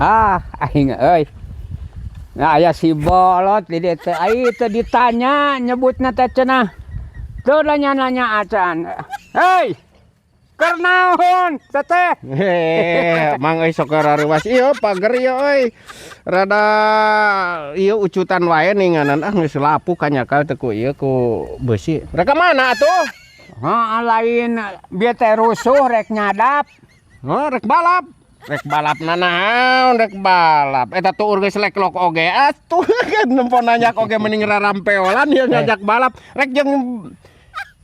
Ah, aing euy. Nah, aya si bolot di dieu teh. Ai teu ditanya nyebutna teh cenah. Teu nanya-nanya acan. Hei. Keur naon, Teteh? Hehe, Mang euy, sok rareuwas ieu pager ieu euy. Rada ieu ucutan wae ninganan, ah, geus lapuk kanyakal teh ku ieu, ku beusi. Rek ka mana atuh? Heeh, lain bieu teh rusuh, rek nyadap. Oh, rek balap. Rek balap nanaon rek balap? Eta tuur geus leklok oge atuh kan nempo nanyak oge mending rarampeolan ieu ngajak balap. Rek jeung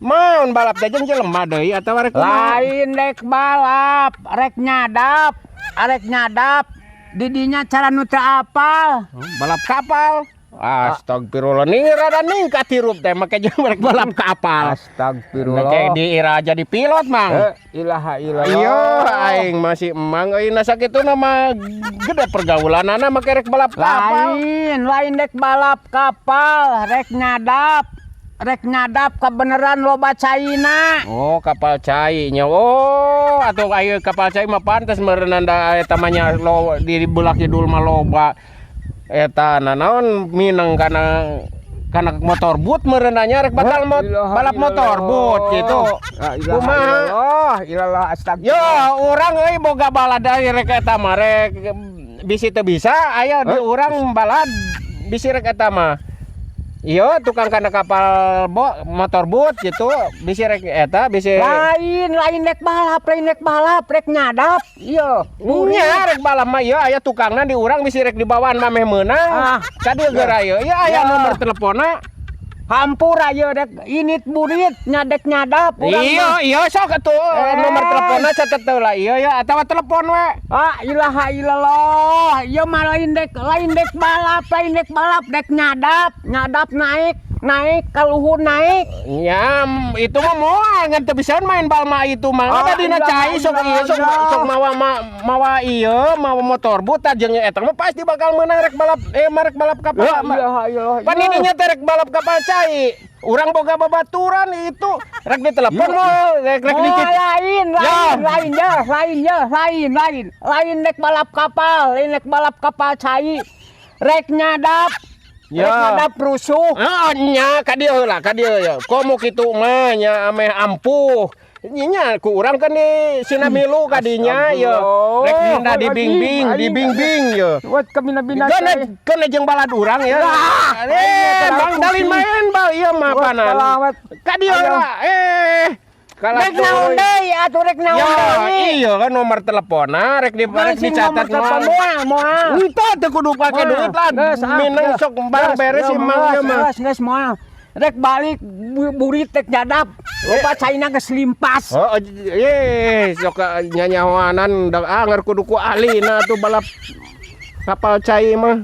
maon balap teh, jeung jelema deui atawa rek kumaha? Lain rek balap, rek nyadap. Arek nyadap. Didinya cara nu teu apal. Oh, balap kapal. Astagfirullah, nih rada ningkat hirup teh make jeung rek balap kapal. Astagfirullah. Make di ira jadi pilot, Mang. Eh, ilaha illallah. Iya, aing masih emang euy, na sakitu mah gede pergaulanana make rek balap kapal. Lain, lain rek balap kapal, rek nyadap. Rek nyadap kebenaran loba caina. Oh, kapal cai nya. Oh, atuh aya kapal cai mah pantes meureunna da eta mah nya lo di belah kidul mah loba. Eta naon mineng kana kana motor boot meureunna nya, rek batal mot, balap motor boot gitu. Kumaha? Kumaha? Ilallah, Yo, astagfirullah. Urang euy boga balad euy, rek eta mah rek bisi teu bisa aya di urang balad bisi rek eta mah. Iya, tukang kana kapal bo, motor boot gitu, bisi rek eta bisi. Lain, lain rek balap, lain rek balap, rek nyadap. Iya. Nya rek balap mah ieu aya tukangna di urang, bisi rek dibawaan mah meh meunang. Ah. Ka dieu geura ieu. Ieu aya Ya. Nomor teleponnya. Hampura ieu rek init burit nyadek nyadap urang Iya, mah. Iya, sok atuh Eh. nomor teleponnya catet heula ieu ya atawa telepon we. Ah, ilaha illallah. Ieu mah lain dek balap, lain dek balap, dek nyadap, nyadap naik, naik ka luhur naik. Ya, itu mah moal ngan teu bisa main bal mah itu mah. Ah, Ada dina ilaha cai sok ieu sok illallah. Sok mawa mawa ieu mawa motor boot jeung eta mah pasti bakal menang rek balap eh mah rek balap kapal. La ilaha illallah. Pan ininya teh rek balap kapal cai. Urang boga babaturan itu rek ditelepon mah rek rek Oh, dikit. lain, lain, Ya. Lain ya, lain ya, lain, lain. Lain rek balap kapal, lain rek balap kapal cai. Rek nyadap. Ya. Rek nyadap rusuh. Oh, nya ka dieu heula, ka dieu ya. Komo kitu mah nya ameh ampuh. Nya ku urang kan di sina milu ka dinya ye. Rek dina dibimbing, dibimbing ye. Buat kami nabi. Gana kena jeung balad urang ya. Lah, Eh, Bang Dalin main bal ieu mah panan. Ka dieu heula. Eh, kalah Rek naon deui atuh, rek naon Ya, deui? iya kan nomor teleponna rek di rek dicatat moal moal. Moal, moal. Entah teu kudu pake duit lah. Mineng sok barang beres sih mang ieu mah. Geus, geus moal. Rek balik burit rek nyadap. Loba caina geus limpas. Oh, eh, sok nyanyahoanan da anger kudu ku ahlina tuh balap kapal cai mah.